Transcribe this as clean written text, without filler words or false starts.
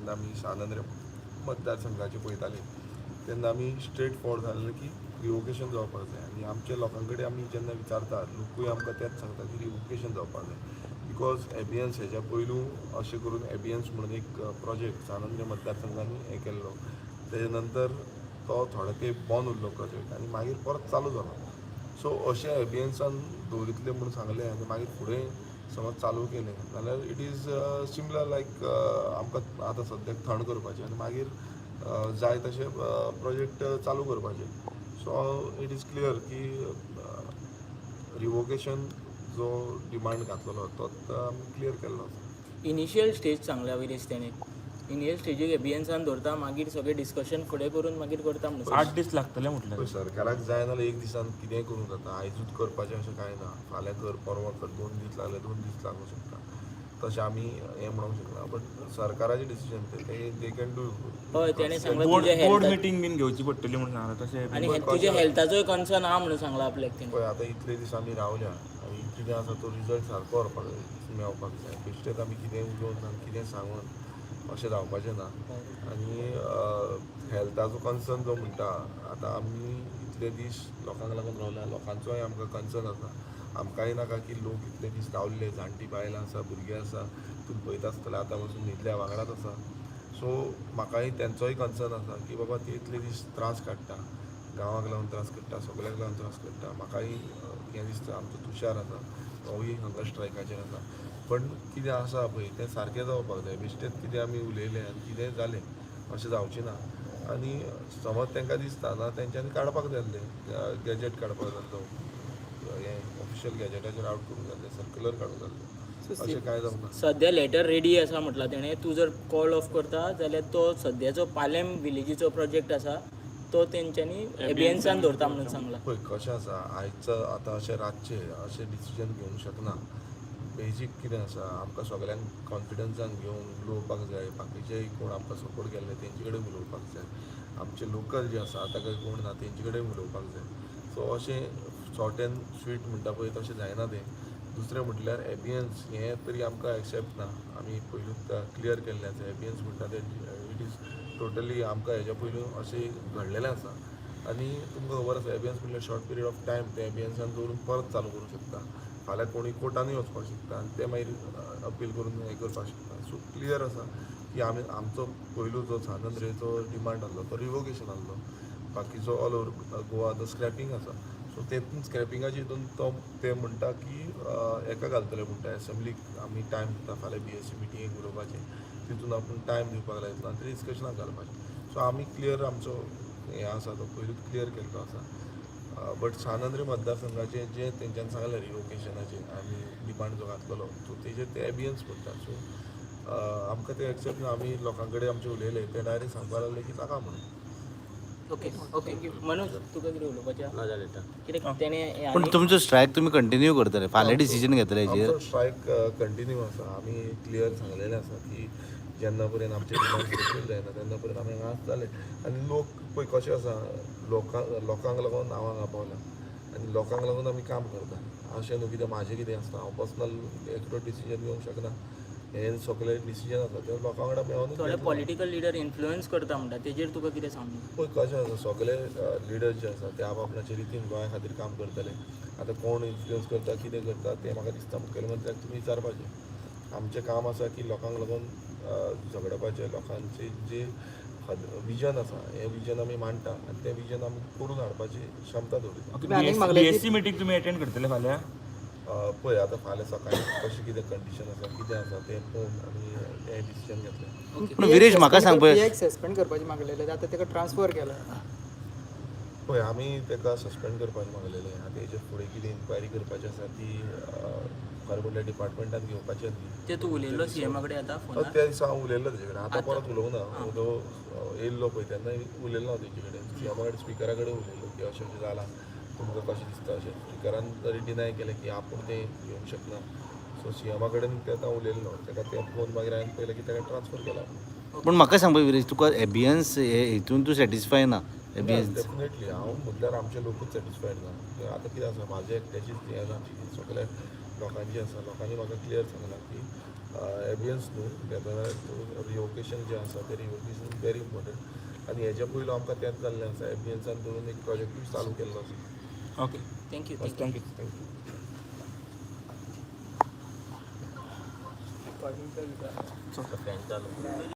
जेन्ना आमी सान आंद्रे मतदारसंघाचे पळयताले तेन्ना आमी स्ट्रेट फॉरवर्ड जालें की रिवोकेशन जावपाक जाय आनी आमच्या लोकां कडेन आमी जेन्ना विचारता, लोकूय आमकां तेंच सांगता की रिवोकेशन जावपाक जाय, because एबियन्स हेज्या पयलू अशें करून एबियन्स म्हणून एक प्रोजेक्ट सान आंद्रे मतदारसंघांनी हें केल्लो. तेजे नंतर तो थोडो तेंप बंद उरलो प्रोजेक्ट आनी मागीर परत चालू जालो. सो अशें एबियन्सान दवरितलें म्हूण सांगलें आनी मागीर फुडें समज चालू केलें जाल्यार it is similar लायक आमकां आतां सद्याक थंड करपाचें आनी मागीर जाय तशें प्रोजेक्ट चालू करपाचें. सो it is clear की रिवोकेशन जो डिमांड घातलेलो तो आमी क्लियर केल्लो आसा. इनिशियल स्टेज सांगला विरेश, तेणे इनिशियल स्टेजीक एबियन्सान दवरता, मागीर सगळें डिस्कशन फुडें करून मागीर करता म्हणून. 8 दीस लागतले म्हटलें. पळय, सरकाराक जाय नाल्यार एक दिसान कितेंय करूंक जाता. आयजूच करपाचें अशें कांय ना. फाल्यां कर, परवां कर, 2 दीस लागले 2 दीस लागूंक शकता. तशें आमी हें म्हणूंक शकना, बट सरकाराचें डिसिजन तें, ते they can do. हय, तेणें सांगलां. बोर्ड तुज्या बोर्ड हेल्था मिटींग बीन घेवची पडटली म्हणून सांगलां तशें. आनी तुज्या हेल्थाचोय कन्सर्न आहा म्हणून सांगलां आपल्याक तेणें. पळय, आतां इतले दीस आमी रावल्या आनी कितें आसा तो रिजल्ट सारको व्हरपाक मेळपाक जाय. बेश्टेच आमी कितेंय उलोवन आनी कितें सांगून अशें जावपाचें ना. आनी हेल्थाचो कन्सर्न जो म्हणटा, आतां आमी इतले दीस लोकांक लागून रावल्या, लोकांचोय आमकां कन्सर्न आसा. आमकांय नाका की लोक इतले दीस रावल्ले, जाणटी बायलां आसा, भुरगीं आसा, तुमी पळयता आसतले, आतां पासून न्हिदल्या, वांगडाच आसा. सो म्हाकाय तेंचोय कन्सर्न आसा की बाबा ते इतले दीस त्रास काडटा, गांवाक लागून त्रास काडटा, सगळ्याक लागून त्रास काडटा. म्हाकाय हें दिसता, आमचो तुषार आसा, तोवूय हंगर स्ट्रायकाचेर आसा. पण कितें आसा पळय तें सारकें जावपाक जाय. बेश्टेच कितें आमी उलयले आनी कितें जालें अशें जावचें ना. आनी समज तांकां दिसता ना, तेंच्यांनी काडपाक जाय आसलें, गॅजेट काडपाक जाय आसलो, हें ऑफिशियल गॅजेटाचेर आवट करूंक जाय आसलें, सर्क्युलर काडूंक जाय आसलें. अशें कांय जावंक ना. सद्या लेटर रेडी आसा म्हटलां तेणें. तूं जर कॉल ऑफ करता जाल्यार तो सद्याचो पालेम विलेजीचो प्रोजेक्ट आसा तो तेंच्यांनी एबियन्सान दवरता म्हणून सांगलां. पळय, कशें आसा, आयचं आतां अशें रातचें अशें डिसिजन घेवंक शकना. बेजीक कितें आसा, आमकां सगल्यांक कॉन्फिडन्सान घेवन उलोवपाक जाय. बाकीचे कोण आमकां सपोर्ट केल्ले तेंचे कडेन उलोवपाक जाय. आमचे लोकल जे आसा, आतां काय कोण ना, तेंचे कडेन उलोवपाक जाय. सो अशें शॉर्ट एंड स्वीट म्हणटा पळय, तशें जायना तें. दुसरें म्हटल्यार एबियन्स हें तरी आमकां एक्सेप्ट ना. आमी पयलूच क्लियर केल्लें आसा. एबियन्स म्हणटा तें it is totally आमकां हेज्या पयलू अशें घडलेलें आसा. आनी तुमकां खबर आसा, एबियन्स म्हणल्यार शॉर्ट पिरियड ऑफ टायम ते एबियन्सान दवरून परत चालू करूंक शकता. फाल्यां कोणूय कोर्टानूय वचपाक शकता आनी ते मागीर अपील करून हें करपाक शकता. सो क्लियर आसा की आमी आमचो पयलू जो सान आंद्रेचो डिमांड आसलो तो रिवोकेशन आसलो. बाकीचो ऑल ओवर गोवा आतां स्क्रॅपिंग आसा. सो तेतून स्क्रॅपिंगाचे हितून तो ते म्हणटा की हेका घालतले म्हणटा, एसेंब्लीक आमी टायम दिता. फाल्यां बीएसी मिटींगेक उलोवपाचें, तितून आपूण टायम दिवपाक लायतलो आनी ते डिस्कशनाक घालपाचें. सो आमी क्लियर आमचो हें आसा तो पयलूच क्लियर केल्लो आसा. बट सान आंद्रे मतदारसंघाचें जें तेंच्यांनी सांगलें रिवोकेशनाचें आनी डिमांड जो घातलेलो सो तेजेर ते एबियन्स म्हणटा. सो आमकां ते एक्सेप्ट ना. आमी लोकां कडेन आमचे उलयले, ते डायरेक्ट सांगपाक लागले की नाका म्हणून. ओके ओके मनोज, तुका कितें उलोवपाचें आहा? ना जालें. कित्याक तेणें हें पण तुमचो स्ट्रायक तुमी कंटिन्यू करतले? फाल्यां डिसिजन घेतले हेजेर? आमचो स्ट्रायक कंटिन्यू आसा. आमी क्लियर सांगलेलें आसा की जेन्ना पर्यंत आमचे डिमांड फुलफील जायना तेन्ना पर्यंत आमी हांगा आसतले. आनी लोक पळय कशें आसा, लोकांक लागून हांव हांगा पावला आनी लोकांक लागून आमी काम करता. अशें न्हू कितें म्हाजें कितें आसता, हांव पर्सनल एकटो डिसिजन घेवंक शकना. हें सगळें डिसिजन आसा तें लोकां वांगडा मेळोनूच थोडे घेतलो. पॉलिटिकल लिडर इन्फ्लुयन्स करता म्हणटा, तेजेर तुका कितें सांगू? पळय कशें आसा, सगळे लिडर्स जे आसा ते आप आपणाचे रितीन गोंया खातीर काम करतले. आतां कोण इन्फ्लुयन्स करता, कितें करता, तें म्हाका दिसता मुखेलमंत्र्याक तुमी विचारपाचें. आमचें काम आसा की लोकांक लागून झगडपाचें. लोकांचे जे विजन आसा, हें विजन आमी मांडटा आनी तें विजन आमी करून हाडपाची क्षमता दवरिता. तुम्ही आनीक मागलें की- बीएससी मिटींग तुमी अटेंड करतले फाल्यां? पळय, आतां फाल्यां सकाळीं कशें कितें कंडिशन आसा, कितें आसा तें पळोवन आमी तें डिसिजन घेतलें. पूण विरेश, म्हाका सांग पळय. पीएक सस्पेंड करपाचें मागलेलें, आतां ताका ट्रान्सफर केला. पळय, आमी ताका सस्पेंड करपाचें मागलेलें. आतां हेजे फुडें कितें इन्क्वायरी करपाची आसा ती खरें म्हणल्यार डिपार्टमेंटान घेवपाची आसली. ते तूं उलयलो सीएमा कडेन आतां फोनार? त्या दिसा हांव उलयल्लो तेजे कडेन. आतां परत उलोवंक ना. तो येयल्लो पळय तेन्ना उलयल्लो हांव तेजे कडेन. सीएमा कडेन, स्पिकरा कडेन उलयल्लो की अशें अशें जालां, तुमकां कशें दिसता अशें. स्पिकरान तरी डिनाय केलें की आपूण तें घेवंक शकना. सो सीएमा कडेन ते आतां उलयल्लो ताका. ते फोन मागीर हांवें पळयलें की ताका ट्रान्सफर केला. पूण म्हाका सांग पळय विरेश, तुका एबियन्स हे हितून तूं सॅटिस्फाय ना एबियन्स? डेफिनेटली. हांव म्हटल्यार आमचे लोकूच सॅटिस्फायड ना. आतां कितें आसा, म्हाजें एकट्याचीच हें ना, सगळे लोकांची आसा. लोकांनी म्हाका क्लियर सांगलां की एबियन्स न्हू घेता जाल्यार तूं रिवोकेशन जें आसा तें रिवोकेशन वेरी इम्पॉर्टंट आनी हेज्या पयलू आमकां तेंच जाल्लें आसा एबियन्सान धरून एक प्रोजेक्टूय चालू केल्लो आसा. Okay, thank you. Thank you. Thank you. Thank you.